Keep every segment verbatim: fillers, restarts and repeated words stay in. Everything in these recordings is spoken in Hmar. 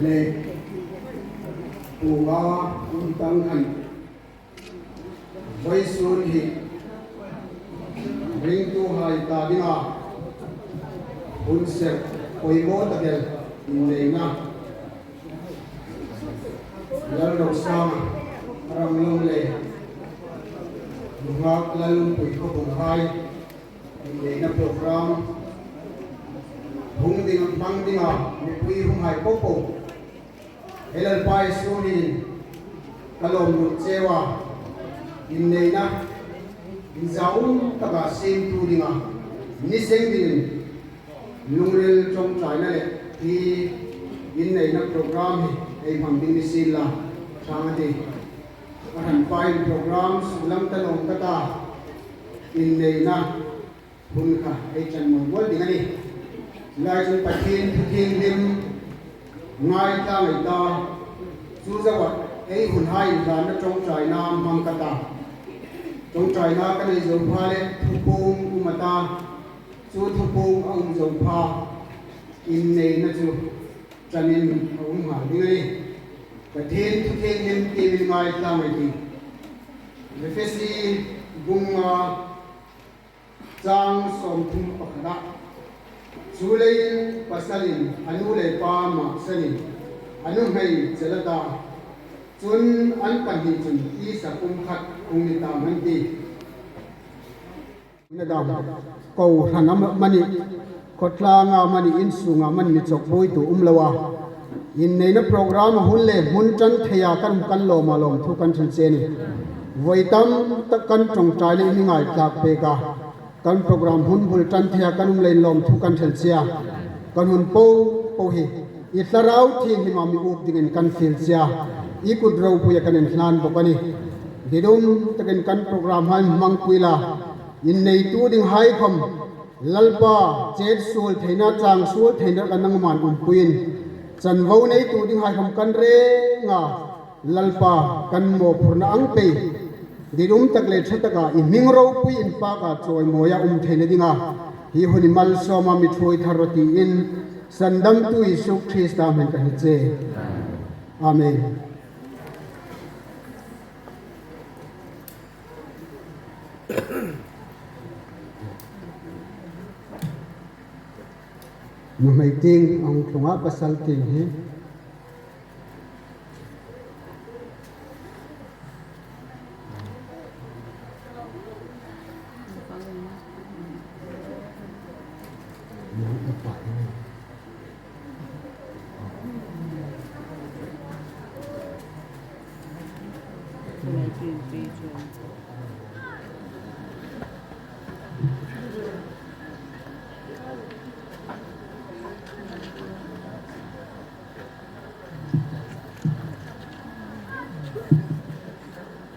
Le, pu nga um tang khan, vawisun hi ringtuhai ta dinga hun ser poimaw tak el inneina, Lalrosanga, a ram lawm le nunghak Lallumpui khawpunghai inneina program hung ding, hmang dinga mipui hunghai popo, he Lalpa Isu hmingin ka lawm lut cheu a, inneina inzaum taka siemtu dinga ni seng dingin lungril ṭawngṭaina le hi inneina program hi ei hmang ding ni sienla, ṭhang a tih. A hranpain program suklang ta lawm ka ta, inneina hun kha ei ṭan mawl mawl ding a nih. Lai chun Pathien thu thienghlim ngaithlak ei ta, chu zoa ei hunhai inhlanna ṭawngṭaina hmang ka ta. Ṭawngṭaina ka nei zo pha le thupuong um a ta, chu thupuong a um zo pha inneina chu ṭanin a um nghal ding a nih. Pathien thu thienghlim tiemin ngaithlak ei tih. Efesi bung nga chang sawmthum pakhatna. Chuleiin pasalin a nu le pa mâksanin a nuhmei chel a ta, chun an pahni chun tisa pumkhat hung ni ta an tih. Ina dam, kohran amanih, khawtlanga amanih, insunga amanih mi chawk buoitu um lo a, inneina program a hun le hmun ṭan theia kan, kan lawma lawmthu kan hril che a nih. Vawi tam tak kan ṭawngṭaina i mi ngaithlak pek a, kan program hun bul ṭan theia kan um leiin lawmthu kan hril che a. Kan hun popo hi i Thlarau Thienghlim a mi up dingin kan fiel che a, i kut ropuia kan inhlan bawk a nih. Didum takin kan program hai hmangpui la, inneitu dinghai khawm Lalpa chet suol theina, chang suol theina kan angman umpuiin, chanvo neitu dinghai khawm kan renga Lalpa kan mawphurna ang pei didum tak le ṭha taka i hming ropui inpaka chawimawia um theina dinga hi hun i malsawma mi ṭhuoi thar rawh tiin, Sandamtu Isu Krista hmingin ka hni che. Amen. Nuhmei tieng a hung tlung a, pasal tieng hi.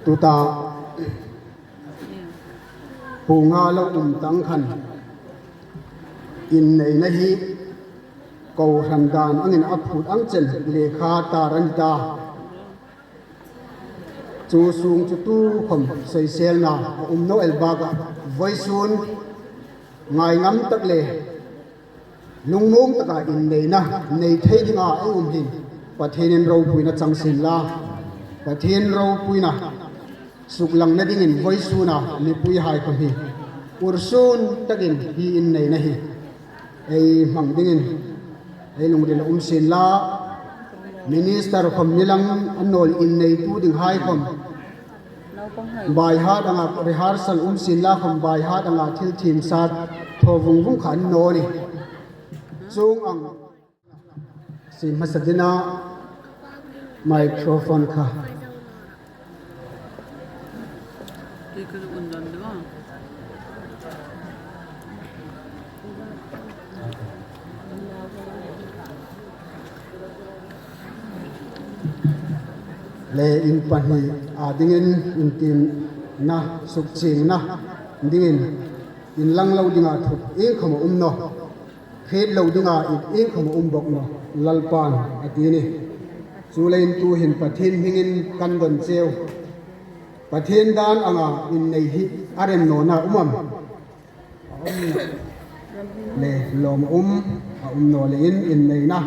Tuta pu nga lo um tang khan, inneina hi kohran dan angin a phut ang chen lekha tar a ni ta. Chu sung chu tukhawm soiselna a um naw el bakah, vawisun ngaingam tak le lungmuong taka inneina nei thei dinga ei um hin Pathienin ropuina chang sien la. Pathien ropuina suklangna dingin vawisuna mipuihai khawm hi ursun takin hi inneina hi ei hmang dingin ei lungrila um sien la. Minister khawm ni lang, a nawl inneitu dinghai khawm baihat anga rehearsal um sien la khawm, baihat anga thil thiem sa thaw vung vung kha an naw a nih. Chuong ang si hmasa dingin microphone kha. Le in pahni a dingin intiemna, sukchiengna dingin inlang lo dinga thup iengkhawm a um naw. Hriet lo dinga it iengkhawm a um bawk naw, Lalpan a ti a nih. Chuleiin tuhin Pathien hmingin kan dawn cheu. Pathien dan anga innei hi a rem nawna um am? Le lawm a um, a um naw leiin inneina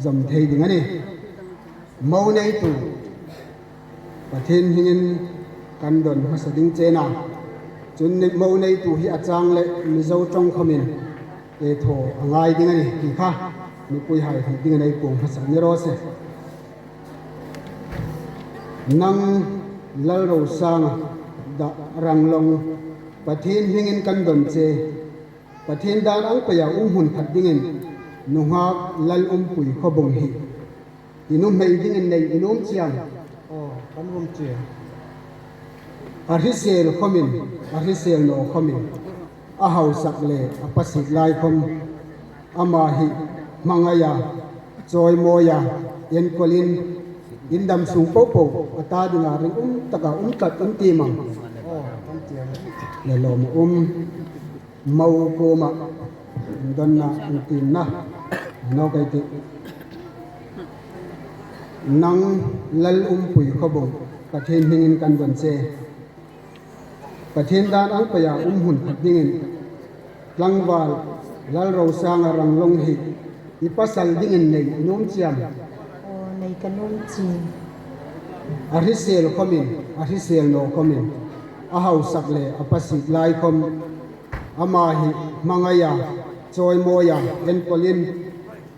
zawm thei ding a nih. Mo neitu Pathien hmingin kan dawn hmasa ding che a nih. Chun mo neitu hi a chang le Mizo ṭawng khawmin ei thaw a ngai ding a nih ti kha mipuihai hriet dingin ei puong hmasa ni raw se. Nang Lalrosanga Ranglawng, Pathien hmingin kan dawn che. Pathien dan ang peia um hmun khat dingin nunghak Lalumpuii Khawbung hi i nuhmei dingin nei i nuom chie am? Aw, kan nuom chie. A hrisel khawmin, a hrisel naw khawmin, a hausak le a pasiet lai khawm, ama hi hmangaia, chawimawia, enkawlin, indam sung popo a ta dinga ringum taka um tlat in tiem am? Aw, kan tiem. Le lawm um. Mo kuoma indonna intiem na, naw kei ti. Nang Lalumpuii Khawbung, Pathien hmingin kan dawn che. Pathien dan ang peia um hmun khat dingin tlangval Lalrosanga Ranglawng hi i pasal dingin nei i nuom chie am? Aw, nei ka nuom chie. A hrisel khawmin, a hrisel naw khawmin, a hausak le a pasiet lai khawm, ama hi hmangaia, chawimawia, enkawlin,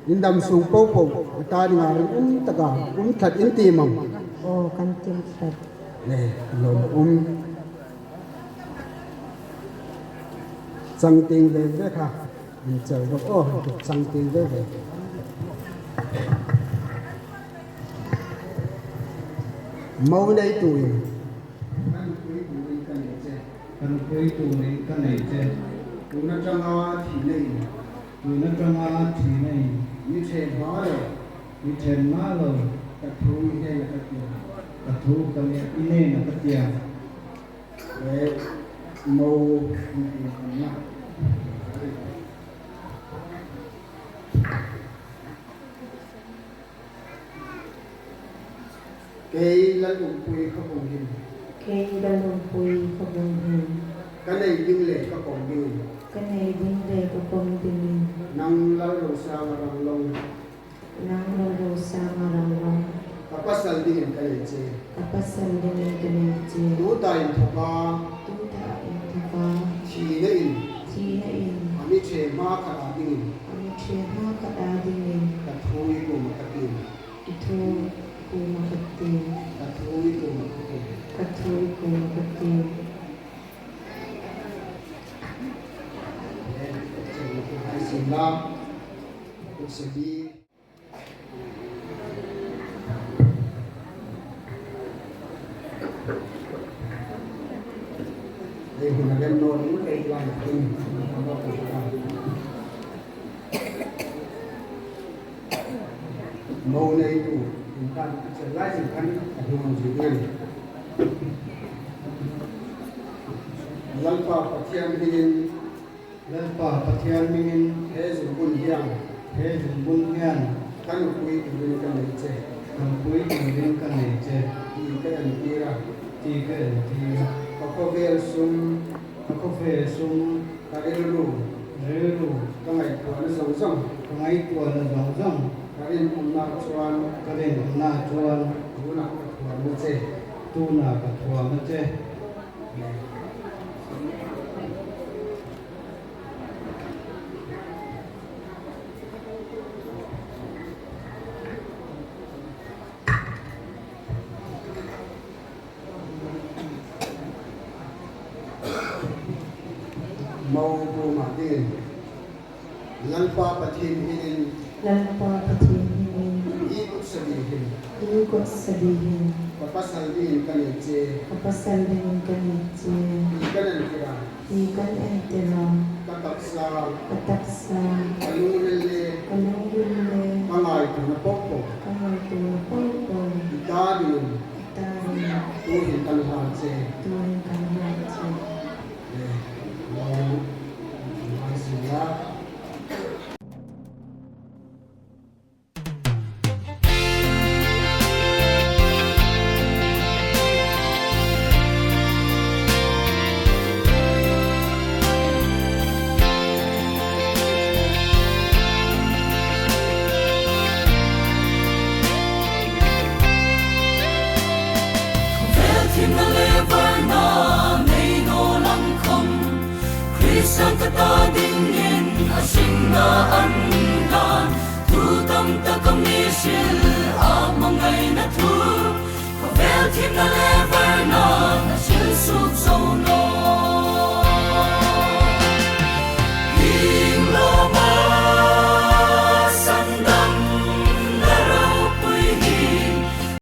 indam sung popo a ta dinga ringum taka um tlat in tiem am? Aw, kan tiem tlat. Le lawm um. Chang tieng ve ve kha. Inchel rawh aw, chang tieng ve ve. Mo neituin, kan puitu in ka nei che. Kan puitu in ka nei che. Tun atanga thina in. Tun atanga thina in. Mi ṭhe hma lo. Mi ṭhe hma lo. Ka thu i hneina ka tia. Ka thu ka ne, i hneina ka tia. Eh, mo, kei Lalumpuii Khawbung hin. Kei Lalumpuii Khawbung hin. Ka nei ding le ka pawm dingin. Ka nei ding le ka pawm dingin. Nang Lalrosanga Ranglawng. Nang Lalrosanga Ranglawng. Ka pasal dingin ka nei che. Ka pasal dingin ka nei che. Tuta inthoka. Tuta inthoka. Thina in. Thina in. A mi ṭhe hma khat a dingin. A mi ṭhe hma khat a dingin. Ka thu i kuoma ka tiem. I thu i kuoma ka tiem. Ka thu i kuoma ka tiem. Ka thu i kuoma ka tiem. Hai sin la. Kusabi. Ei hun a lem naw ding ei lai in. Mo neitu in kan ka chel lai sin kan a hun ji ding. Lalpa Pathian hmingin Lalpa Pathian hmingin. He zungbun hian. He zungbun hian. Ka nupui turin ka nei che. Ka nupui turin ka nei che. Ti ka entir a. Ti ka entir a. Ka khawvel sum. Ka khawvel sum. Ka rilru. Rilru. Ka ngaihtuahna zawng zawng. Ka ngaihtuahna zawng zawng. Ka rinumna chuan. Ka rinumna chuan. Tunah ka thuam che. Tunah ka thuam che. Mo kuoma dingin. Lalpa Pathian hmingin. Lalpa Pathian hmingin. I kut sabi hin. I kut sabi hin. Ka pasal dingin ka nei che. Ka pasal dingin ka nei che. Ti kan entir a. Ti kan entir a. Ka taksa. Ka taksa. Ka lu le